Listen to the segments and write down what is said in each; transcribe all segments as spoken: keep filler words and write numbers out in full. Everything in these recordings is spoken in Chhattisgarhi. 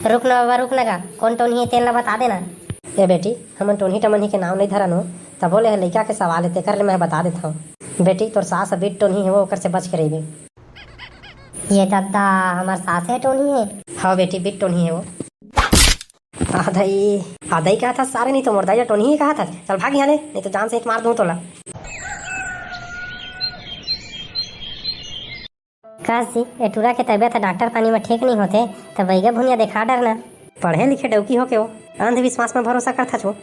रुक न बाबा, रुक न गा, कोन टोनही हे तेन ला बता देना। ए बेटी, हमन टोनही टमनही के नाव नइ धरन हो, तभो ले लइका के सवाल हे, तेकर ले मैं बता देत हंव। बेटी, तोर सास ह बिट टोनही हे वो, ओकर से बच के रहिबे। ये दद्दा, हमर सास हे टोनही हे? हव बेटी, बिट टोनही हे वो। आदई, आदई कहत हस सारे, नहीं तो मोर दाई ला टोनही कहत हस। चल भाग यहाँ ले, नहीं तो जान से ही मार दूं तोला। काश जी, ए टूरा के तबीयत ह डॉक्टर पानी म ठीक नहीं होते, त बैगा भुनिया देखा डरना। पढ़े लिखे डौकी होके वो अंधविश्वास म भरोसा करथच वो।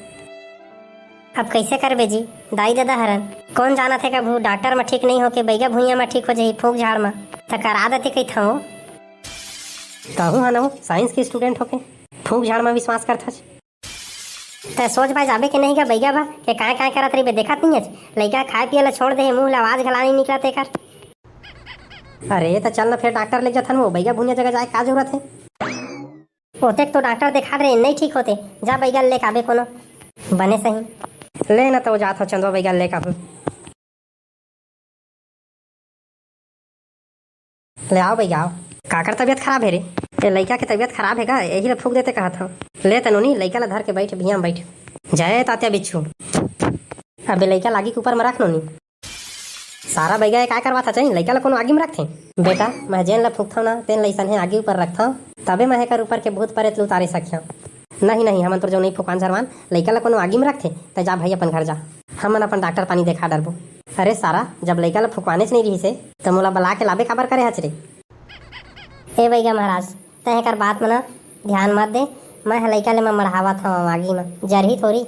अब कैसे करबे जी, दाई ददा हरन, कौन जानत हे कभू डॉक्टर म ठीक नहीं होके बैगा भुनिया म ठीक हो जाही फूक झाड़ म, त करा देते कहिथंव वो। तहूं ह न वो साइंस के स्टूडेंट होके फूक झाड़ म विश्वास करथच। तै सोच भाई जाबे के नहीं गा बैगा बा के काय काय करत रहिबे, देखत नहीं हच? लइका खाए पिए ला छोड़ दे हे, मुंह ले आवाज घला नहीं निकलत एकर। अरे त चल न फेर डॉक्टर ले जथन, वो बैगा भुनिया जगह जाए का जरूरत हे? ओतेक तो डॉक्टर देखा रहे, नहीं ठीक होते, जा बैगा ले आबे कोनो बने सही। ले न तो जात हो चंदवा बैगा ले आबे। ले आओ बैगा आओ। काकर तबीयत खराब हे रे? ए लइका के तबीयत खराब हे गा, यही ला फूक देते कहत हंव। ले त नोनी, लइका ला धर के बैठ, बिहियां म बैठ। जय तात्या बिच्छू। अबे लइका ला आगी के ऊपर म रख नोनी। सारा बैगा ए काय करवात हच? लइका ला कोनो आगी म रखथे? बेटा, मैं जेन ला फूकथंव ना, तेन ला इसने आगी ऊपर रखथंव, तबे मैं एकर ऊपर के भूत परेत ल उतारे सकियां। नहीं नहीं, हमन तोर जो नहीं फुकवान झरवान, लइका ला कोनो आगी म रखथे, तै जा भाई अपन घर जा, हमन अपन डॉक्टर पानी देखा डरबो। अरे सारा, जब लइका ला फुकवानेच नहीं रहिसे, त मोला बला के लाबे काबर करे हच रे? ए बैगा महाराज, तै एकर बात म ना ध्यान मत दे, मैं ह लइका ले मैं मढ़ावत हंव आगी म, जरही थोरी।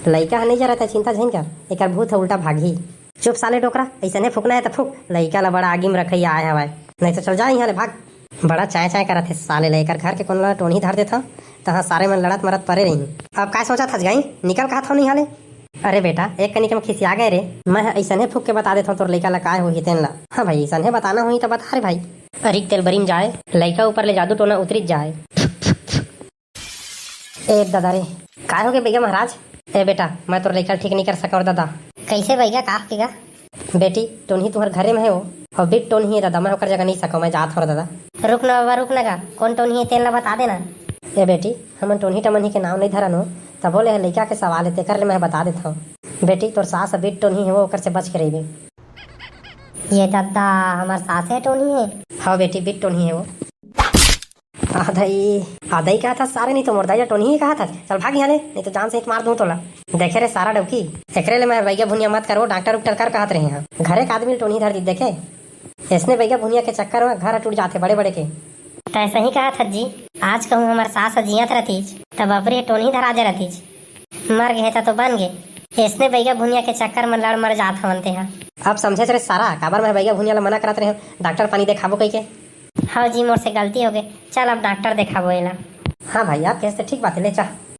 लइका ह नहीं जरत हे, चिंता झन कर, एकर भूत ह उल्टा भागही। चुप साले डोकरा, अइसने फूकना हे त फूक, लइका ला बड़ा आगी म रखइया आय हवय, नहीं तो चल जा इहां ले भाग। बड़ा चाय चाय करत हे साले ले, एकर घर के कोनो ला टोनही धर देथंव, तहां सारे मन लड़त मरत परे रही। अब काय सोचत हच गई, निकल कहत हंव नहीं हाले। अरे बेटा, एक कनी के म खिसिया गए रे, मैं ह अइसने फूक के बता देथंव तोर लइका ला काय होही तेन ला। हां भाई, अइसने बताना होही त बता रे भाई। अरिक तेल बरिम जाए, लइका ऊपर ले जादू टोना उतरित जाए। ए ददा रे, काय होगे बैगा महाराज? ए बेटा, मैं तोर लइका ल ठीक नहीं कर सकंव रे ददा। कैसे बैगा, का होगे गा? बेटी, टोनही तुहर घरे में हे वो, अउ बिट टोनही हे ददा, मैं ओकर जगह नहीं सकंव, मैं जात हंव रे ददा। रुक न बाबा, रुक न गा, कोन टोनही हे तेन ला बता देना। ए बेटी, हमन टोनही टमनही के नाव नहीं धरन हो, तभो ले लइका के सवाल हे, तेकर ले मैं बता देत हंव। बेटी, तोर सास ह बिट टोनही हे वो, ओकर से बच के रहिबे। ये ददा, हमर सास हे टोनही हे? हव बेटी, बिट टोनही हे वो। आदई, आदई कहत हस सारे, नहीं तो मोर दाई ला टोनही कहत हस। चल भाग इहां ले, नहीं तो जान से ही मार दूं तोला। देखे रे सारा डौकी, एकरे ले मैं बैगा भुनिया मत करवो, डॉक्टर उक्टर कर कहत रहे हंव। घरे के आदमी ल टोनही धर दी देखे। अइसने बैगा भुनिया के चक्कर म घर टूट जाथे बड़े बड़े के। तै सही कहत हस जी, आज कहूं हमर सास ह जियत रहतीच, त बपरी टोनही धरा जे रहतीच। मर गे त तो बन गे, अइसने बैगा भुनिया के चक्कर म लड़ मर जात हवन तेहा। अब समझेच रे सारा, काबर मैं बैगा भुनिया ला मना करत रहे हंव, डॉक्टर पानी देखाबो कहिके। हव जी, मोर से गलती होगे, चल अब डॉक्टर देखाबो एला। हां भाई, आप कहस त ठीक बात हे, ले चल।